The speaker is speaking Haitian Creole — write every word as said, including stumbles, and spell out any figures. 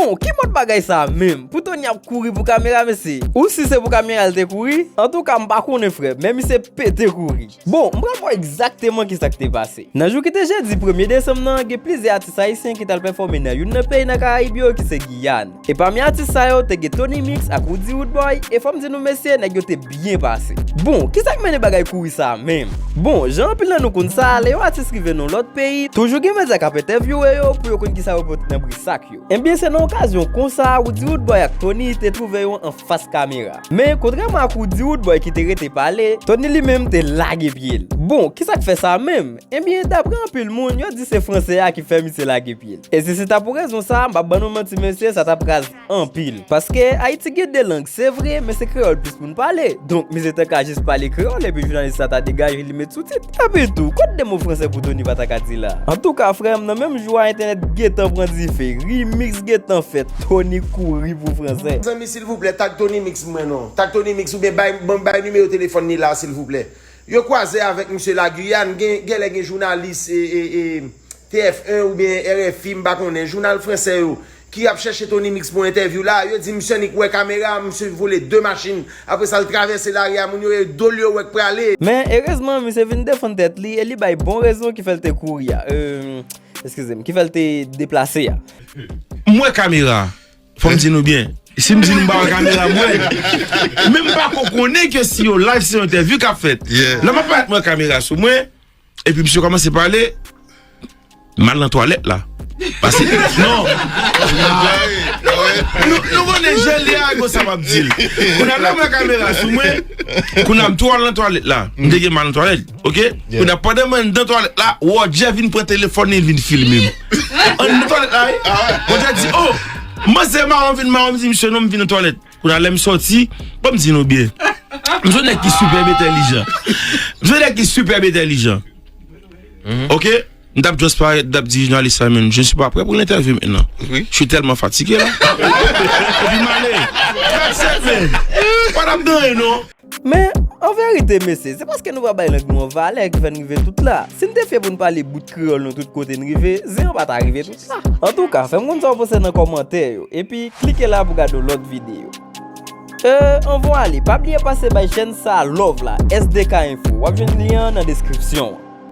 Bon, ki mòd bagay sa menm? Pou Tony ap kouri pou kamera, mesye. Ou si se pou kamera l te kouri? Antouka, m pa konnen, frè, men misye pete kouri. Bon, m pral ba w egzakteman kisa k te pase. Nan jou ki te jedi premye desanm nan, gen plizyè atis ayisyen ki t al pèfòme nan youn nan peyi nan Karayib yo, ki se Giyàn. E pami atis sa yo, te gen Tony Mix ak Roody Roodboy, e fò m di nou, mesye, nèg yo te byen pase. Bon, kisa k mennen bagay kouri sa menm? Bon, jan anpil nan nou konn sa, lè yon atis rive nan yon lòt peyi, toujou gen medya k ap entèvyouwe yo pou yo konn kisa yo pote nan bri sak yo. Ebyen, se nan okazyon konsa, Roody Roodboy ak Tony te twouve yo anfas kamera. Men, kontrèman ak Roody Roodboy ki te rete pale, Tony li menm te lage pye l. Bon, kisa k fè sa menm? Ebyen, daprè anpil moun, yo di se franse a ki fè misye lage pye l. E si se ta pou rezon sa, m p ap ban nou manti, mesye, sa t ap raz anpil. Paske Ayiti gen de lang, se vre, men se kreyòl plis moun pale. Donk, misye te ka jis pale kreyòl, epi jounalis la ta degaje li met soutit. Epi tou, kot de mo franse pou Tony pa ta ka di la? Antouka, frè m, nan menm jou a, entènèt gentan pran dife, remix gentan fèt, Tony kouri pou franse. Zanmi, silvouplè, tag Tony Mix mwen non. Tag Tony Mix oubyen bay, ban m bay nimewo telefòn li la, silvouplè. Yo kwaze avèk misye Lagiyàn, gen, genlè gen jounalis, e, e, e, T F un oubyen R F I, m pa konnen, jounal fransè yo, ki ap chèche Tony Mix pou entèvyou la, yo di misye annik wè kamera, misye vole de machin, apre sa l travèse lari a, moun yo e do l yo wè k prale. Men, erezman, misye vin defann tèt li e li bay bon rezon ki fè l te kouri a. Euh, eskize m, ki fè l te deplase a. M wè kamera. Fò m di nou byen. Si m di nou m pa wè kamera, m wè. Men m pa ko konnen ke si yo live, se yon entèvyou k ap fèt. Yeah. Lè m ap parèt, m wè kamera sou mwen, epi misye kòmanse pale, m al nan twalèt la. Pase, non. Nou, nou konnen jan li a, gon sa m ap di l. Kounye a la, m wè kamera sou mwen, kounye a m tou al nan twalèt la. M te gen m al nan twalèt. Ok? Yeah. Kounye a, pandan mwen anndan twalèt la, Roger vin pran telefòn li, vin filme m. Anndan twalèt la, wi. Ah ouais? Roger di, "Oh, manzè mawon vin mawon," m di, "Misye, non, m vin nan twalèt." Kounye a, lè m sòti, bon, m di nou byen. M se yon nèg ki sipè entèlijan. M se yon nèg ki sipè entèlijan. Ok? M t ap just parèt, m t ap di jounalis la, "Man, je ne suis pas prêt pour l'interview maintenant. Oui. Je suis tellement fatigué là." Epi m ale. That's it, man. Pa t ap gen anyen, non. Men, an verite, mesye, se paske nou pa bay lang nou an valè ki fè n rive tout la. Si n te fè pou n pale bout kreyòl nou tout kote n rive, zen an pa ta rive tout la. Antouka, fè m konn sa w panse nan kòmantè yo, epi klike la pou gade yon lòt videyo. Euh, anvan w ale, pa bliye pase bay chèn sa love la, S D K Info. W ap jwenn lyen an nan deskripsyon an.